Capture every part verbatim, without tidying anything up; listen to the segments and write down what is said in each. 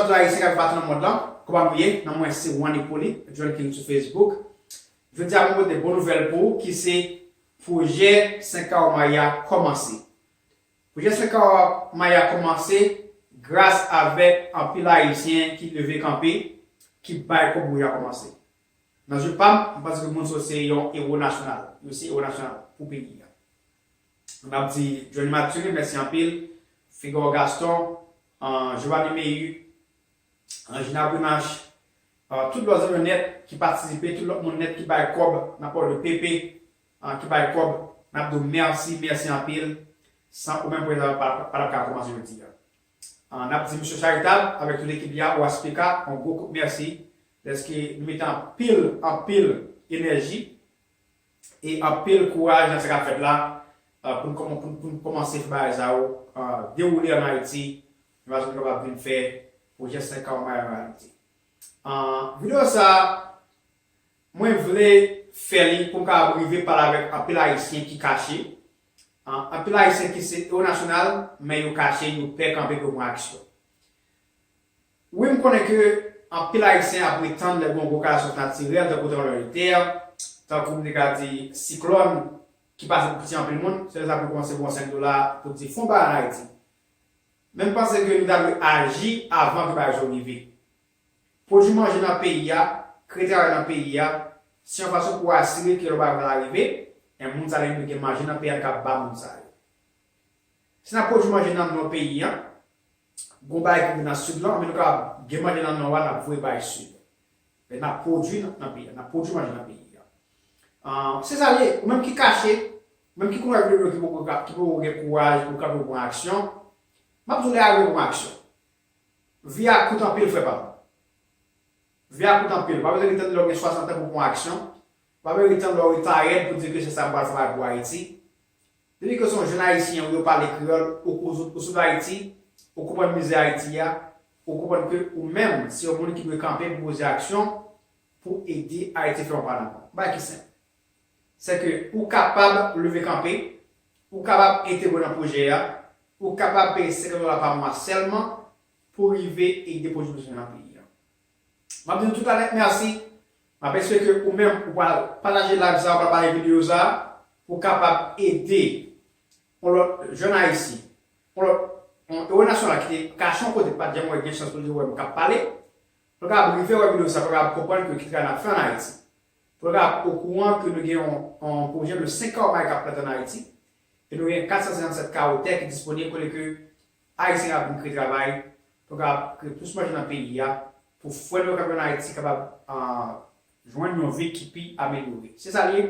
Tout Ayisyen k ap viv pati nan mond lan, kòman nou ye? Non mwen se Wanny Poly, John King sou Facebook. Jodi a mwen pote bon nouvèl pou ou ki se pwojè Senkaw Maya kòmanse. Pwojè Senkaw Maya kòmanse gras avèk anpil Ayisyen ki leve kanpe, ki bay kòb pwojè a kòmanse. Nan zye pa m, m panse ke moun sa yo se yon ewo nasyonal. Yo se ewo nasyonal pou peyi a. M ap di Johnny Mathurin, mèsi anpil, Figaro Gaston, Giovanni Meyu, Gina Brunache, tout lòt zanmi yo nèt ki patisipe, tout lòt moun nèt ki bay kòb nan pawòl de Pepe, ki bay kòb, n ap di w mèsi, mèsi anpil. San ou menm pwojè sa yo pa t ap ka kòmanse jodi a. N ap di misye Charitab avèk tout ekip li a, O S P K, yon gwo kout mèsi dèske nou mete anpil, anpil enèji e anpil kouraj nan sa k ap fèt la, pou n kòman, pou n, pou n kòmanse fè bagay sa yo dewoule ann Ayiti, yon fason nou kapab vin fè pwojè Senkaw Maya yon reyalite. Videyo sa a, mwen vle fè li pou m kapab rive pale avèk anpil Ayisyen ki kache. Anpil Ayisyen ki se ewo nasyonal, men yo kache, yo pè kanpe pou yo pran aksyon. Wi, m konnen ke anpil Ayisyen ap ret tann lè gen yon gwo katastwòf natirèl, tankou tranbleman de tè, tankou m te ka di siklòn ki pase pou piti anpil moun, se lè sa pou yo kòmanse pran senk dola pou di fè yon bagay ann Ayiti. Men m panse ke nou ta dwe aji avan ke bagay sa yo rive. Pwodui manje nan peyi a, kreye travay nan peyi a, se yon fason pou asire ke lè yon bagay konsa rive, en moun sa li menm gen manje nan peyi a, li ka ba moun sa yo. Si n ap pwodui manje nan nò peyi a, gon bagay ki rive nan sid lan, men nou kapab gen manje nan nò a, n ap voye bay sid. Men n ap pwodui nan, nan peyi a, n ap pwodui manje nan peyi a. Se sa l ye, ou menm ki kache, ou menm ki konn wè videyo ki poko, ki poko gen kouraj pou kanpe pou pran aksyon, m ap di w lè a rive pran aksyon. Vi a kout anpil, frè pa m. Vi a kout anpil. Pa bezwen ret tann lè w gen swasant an pou w pran aksyon. Pa bezwen ret tann lè w reta rèd pou di ke se sa m pral fè pou Ayiti. Depi ke w se yon jèn ayisyen, ou pale kreyòl, ou kouz-, ou sot Ayiti, ou konprann mizè Ayiti a, ou konprann ke ou menm, se yon moun ki dwe kanpe pou poze aksyon, pou ede Ayiti fè yon pa nan avan. Bagay ki senp. Se ke ou kapab leve kanpe, ou kapab entegre nan pwojè a, ou kapab peye senkant dola pa mwa sèlman pou rive ede pwodui nou bezwen nan peyi a. M ap di nou tout la nèt mèsi. M ap espere ke ou menm ou pral pataje live sa, ou pral pataje videyo sa pou kapab ede yon lòt jèn ayisyen, yon lòt, yon ewo nasyonal ki te kache yon kote, pa t janm wè gen chans pou l wè m k ap pale, pou l kapab rive wè videyo sa, pou l kapab konprann ke ki travay n ap fè ann Ayiti. Pou l kapab okouran ke nou gen yon, yon pwojè de senk kawo may k ap plante ann Ayiti, e nou gen kat san senkannsèt kawo tè ki disponib kote ke Ayisyen ap vin kreye travay, pou kapab kreye plis manje nan peyi a, pou frè nou yo k ap viv ann Ayiti kapab jwenn yon vi ki pi amelyore. Se sa l ye.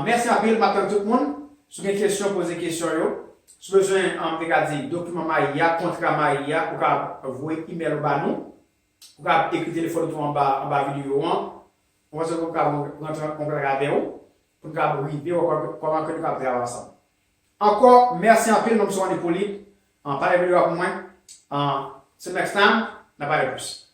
Mèsi anpil, m ap tann tout moun. Si w gen kesyon, poze kesyon yo. Si w bezwen, m te ka di, dokiman mayi a, kontra mayi a, ou kapab voye imèl ou ba nou. Ou kapab ekri telefòn ou tou anba, anba videyo an. Ou panse ke w kapab rantre an kontak avè w pou n kapab rive wè kòman, kòman ke nou kapab travay ansanm. Ankò, mèsi anpil, non m se Wanny Poly. Pataje videyo a pou mwen. Till next time, n a pale plis.